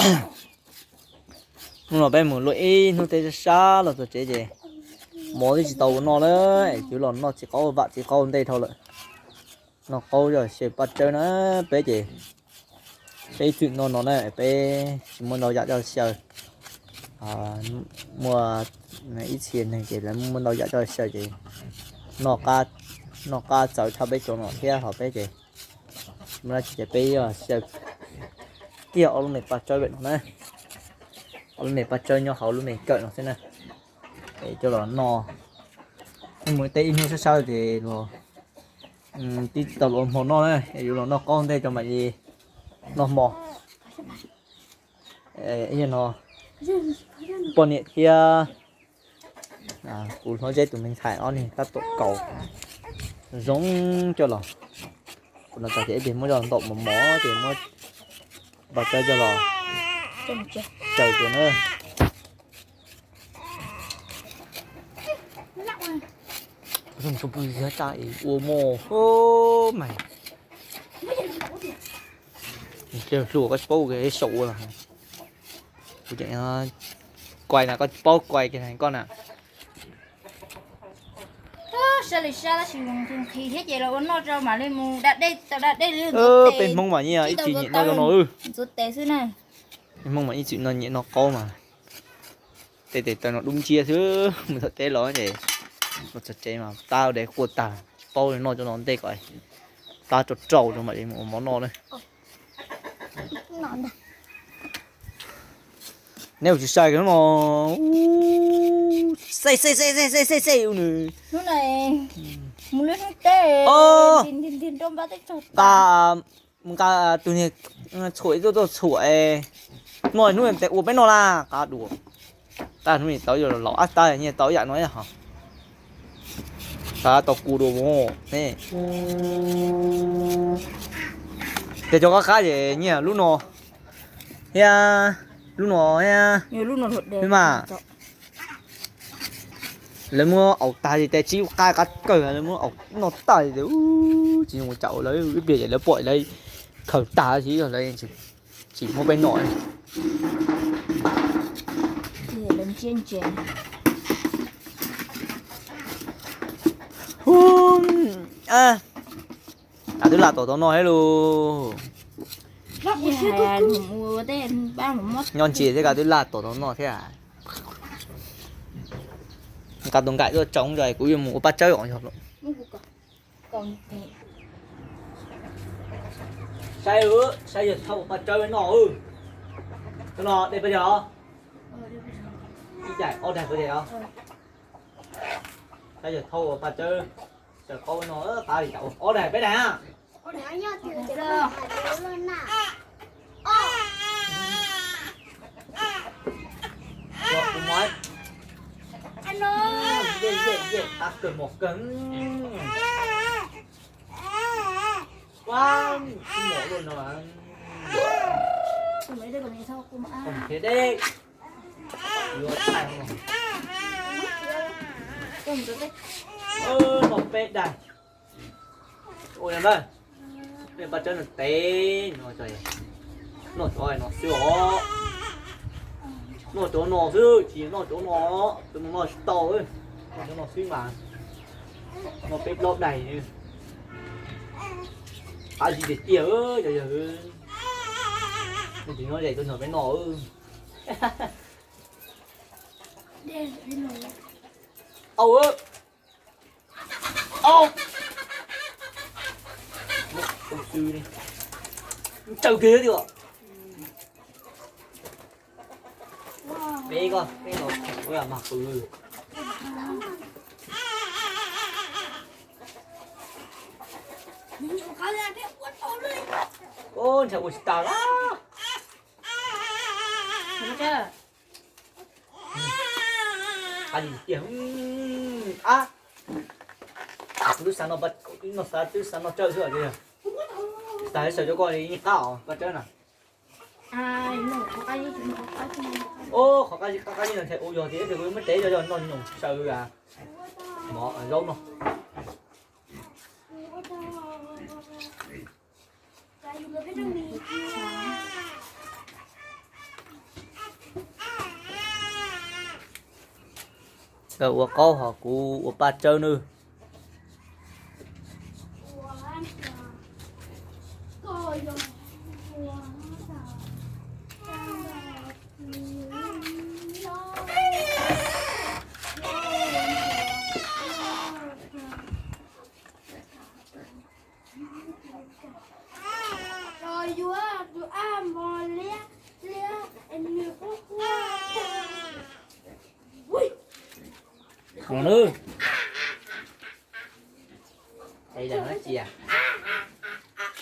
Hnub no peb mus luaj ib hnub teb sab sab los txog tsev ces mov twb tsis tau ua noj na, es yuav los noj txiv qaub vam txiv qaub ntej dhau lawm. Noj qaub coj xyaw paj tsawb na, peb ces peb ib txwm noj no na, peb tsis muaj ntau yam coj xyaw. Muaj ib txhia neeg ces lawv muaj ntau yam coj xyaw ces noj qab txawv tshaj peb cov no thiab, ho peb ces muaj dab tsi ces peb xyaw kiag ob lub me paj tsawb pem no na. Ob lub me paj tsawb nyob hauv lub me kawm no xwb na. Es coj los noj, mus teb ib hnub sab sab ces los tib tau los ua hmo noj na, es yuav los noj qaub ntej rau mam li noj hmo. No poj niam thiab kuv hlob Zeb tus me ntxhais ob niag tab tom kaus zoo coj los. Kuv no tas ces ib pliag muab coj los ntaum mos mos ces muab paj tsawb coj los xyaw rau na. Ua mos mas, hlua koj tsis paub ua saum ua los. Kuv ces kuai na, koj tsis paub kuai koj na. Sab li sab tab sis nqhis thiab ces los ua noj rau mam li mus da dej, tau da dej li. Peb Hmoob mas nyiam ib txwm nyiam noj rau no. Ntxuav tes xwb na. Peb Hmoob mas ib txwm no nyiam noj qaub mas. Tej tes taw no dub nciab xwb, mus tom teb los ces los txog tsev mas plab dej quaj tag, tsis paub li noj rau no ntej kom plab rau rau rau mam li mus ua mov noj na. Neb ua tsis sai no, xej xej xej xej xej xej ua nws. Hnub no mus lub hnub teb, nqa, nqa tus niag tshuam tuaj tuaj tshuam, no hnub tes ua peb noj laj qab dua. Tab hnub tau yog laus ab tab nyiag tau yam no ho. Qab tau kuv dua mus ne. Ces cov qab qab ces nyiag lub no thiab lub no thiab mas. Lawv muab aus tag ces tes tsib qab qab kawg, lawv muab aus noj tag ces tsis zoo tsam lawv ib pliag ces lawv pom lawv khaws tag tab sis yog lawv tsis muab peb noj. Kav twb laj tom tau noj thiab lauj. Nyob ntsis thiab kav twb laj tom tau noj thiab. Nqa tus nkaim tuaj tsoo, kuv yuav mus ua paj tsawb os. Saib, saib yawg thaub ua paj tsawb noj. Tus no dej paj yawg os? Ib daim ob daig paj yawg os? Saib yawg thaub ua paj tsawb, tsawb qaub no qab li cas, ob daig peb daig na. Qab kawg mos kawg. Mos luaj no. Thiab dej. Yuav thaij no. Noj peb daig. Ua no, paj tsawb no tev no, noj cov no xwb os. Noj cov no xwb, tsis noj cov no, cov no noj tsis tau. Noj cov no xwb mas. Noj peb plaub daig. Qab zib tiag tiag, yog yog. Tsis noj zais tuaj nrog peb noj. Au, au. Tsawg kiag tiag. Peb ko, peb ko, ua mas qw. Ntshai ua tsis tas lawm. Qab li tiag. Ab, kuv twb xav no, no xav twb xav noj tsawb xwb os. Tas sawv rau koj li qab os, paj tsawb na. Qhov qab zib qab qab zib no ntshai ua yog tias kuv muab tev yog yog noj nyoos saw mov zaub no. Kawg ua qaub hos kuv ua paj tsawb nawb.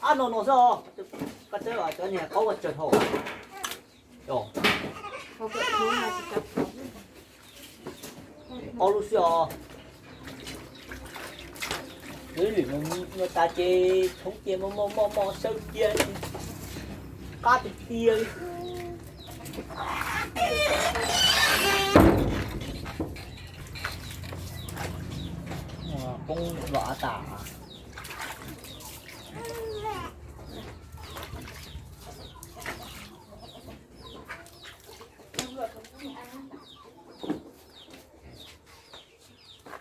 Ab, no no xwb os. Koj teb cov niag qaub ua tsawg dhau. Ob lub xwb os. Lwm no tas ces tshoob cia moj moj moj moj sawb cia, qab tiag tiag li. Poob los av tas.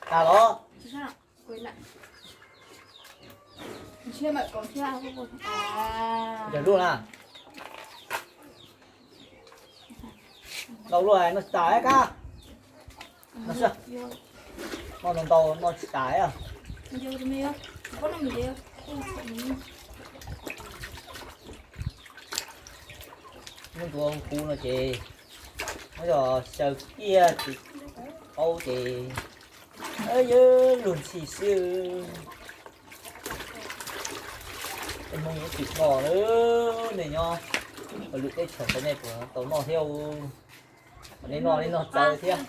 Tas los. Ntawm luaj na. Ntau luaj no tas kab. No ntau ntau no tsis tas. Muab ntua kub no ces muab yog xyaw kiag tsis qaub ces yog luag ntxhi xwb. Tej Hmoob yuav tsis noj lawm, nej nyob lwm teb chaws ntawd nej puas tau noj thiab? Nej noj, nej noj txawv thiab.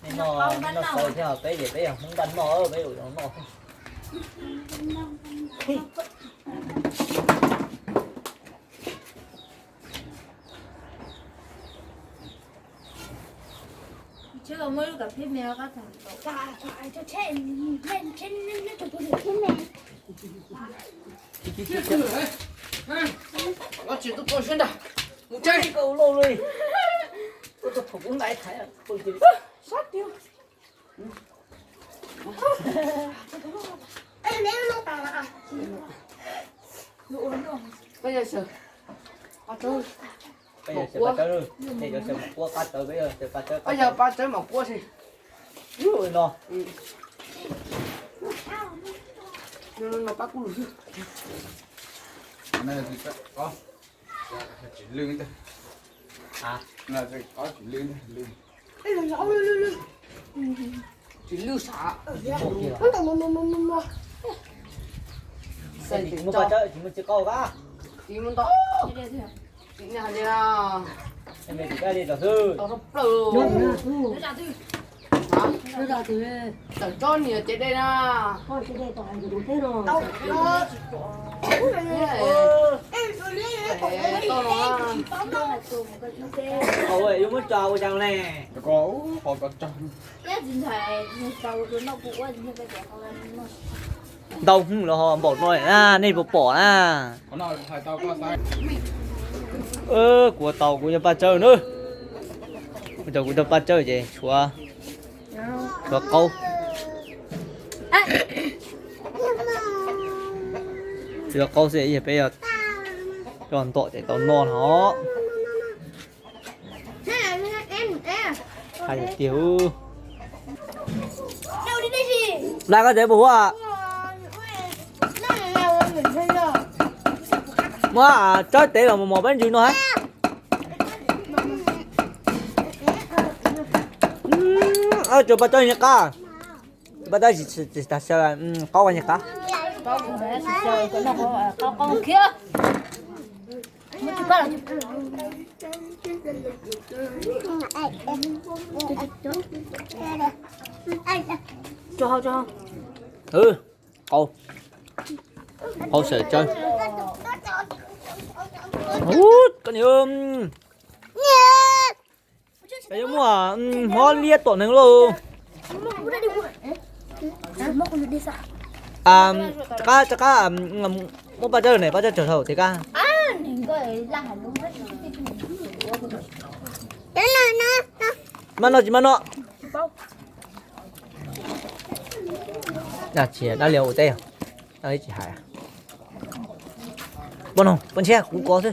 Nej noj, nej noj txawv thiab, peb ces peb yog Hmoob npaj noj, peb ua noj. Ua tsis tau siab ntag, mus tsev. Koj ua lauj li, koj tau thaum kuv ntais thaiv. Pab yog sawv, pab yog pab tsawb, nej cov sawv mas quab pab tsawb, pab yog pab tsawb mas quab xwb. No, no pab kuv lus xwb. Tsis lwj ntag. Tsis lwj ntag. Tsis lwj sav. Muab paj tsawb tsis muaj txiv qaub kab. Tsis muaj ntau. Tsis muaj hais li na. Tsis muaj li tau xwb. Tau plaws. Tawm tsob niag cev dej na. Tau no. Yuav muab tso ua cas ne? Ntau hwj los ho npaum no na, nej puas pom na? Kuv tau kuv cov paj tsawb na. Kuv tau kuv cov paj tsawb ces tshuav, tshuav qaub. Tshuav qaub xwb, peb yog coj ntom ces tau noj no. Hais tiag. Npla koj tsev puas huab? Muab tsawb tev los mos mos peb ntsws no hab. Tsuas paj tsawb nyuag qab. Paj tsawb tsis tas xyaw, qaub nyuag qab. Qaub, qaub sawv tsawb. Koj niag, yuav muaj hmob liab tom neeg lauj. Rov qab, rov qab, muab paj tsawb ne, paj tsawb tsawg dhau thiab kab. Maj noj tsis maj noj? Dab tsi dab lias ua teb yog? Dab tsi hais? Poj no, poj ntsia kuv kov xwb.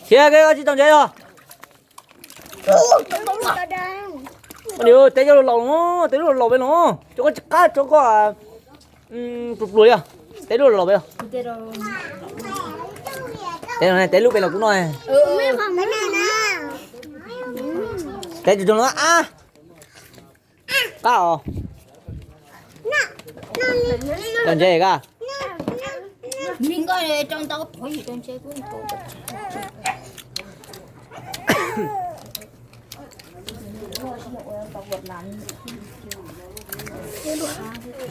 Thiab koj tsis tau ntses os. Teb coj los laus no, teb coj los laus peb no, cov koj tsis qab, cov koj pluas pluas li. Teb lub los peb. Teb lub peb los kuv no. Teb tsis tau no a. Qab os. Tau ntses ka.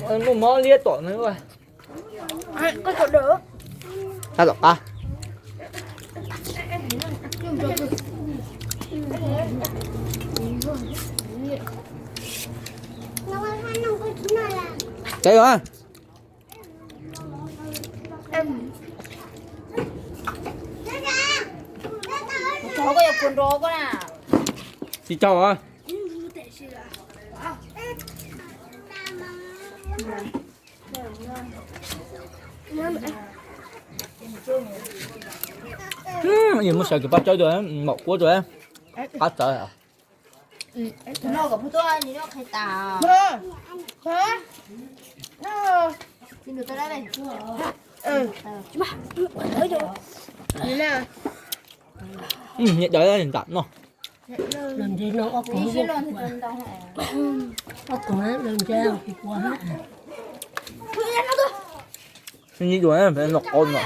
Muaj mob liab tom no. Qab tom qab. Teb os. Tsis tau os. Muab sawv kiag pab tsawb tuaj, mom quab tuaj. Qab txawv. Niam dawb nram no. Los ntses no ob koog, ob koog los ntses kuv kuv. Nyi dua no qau no.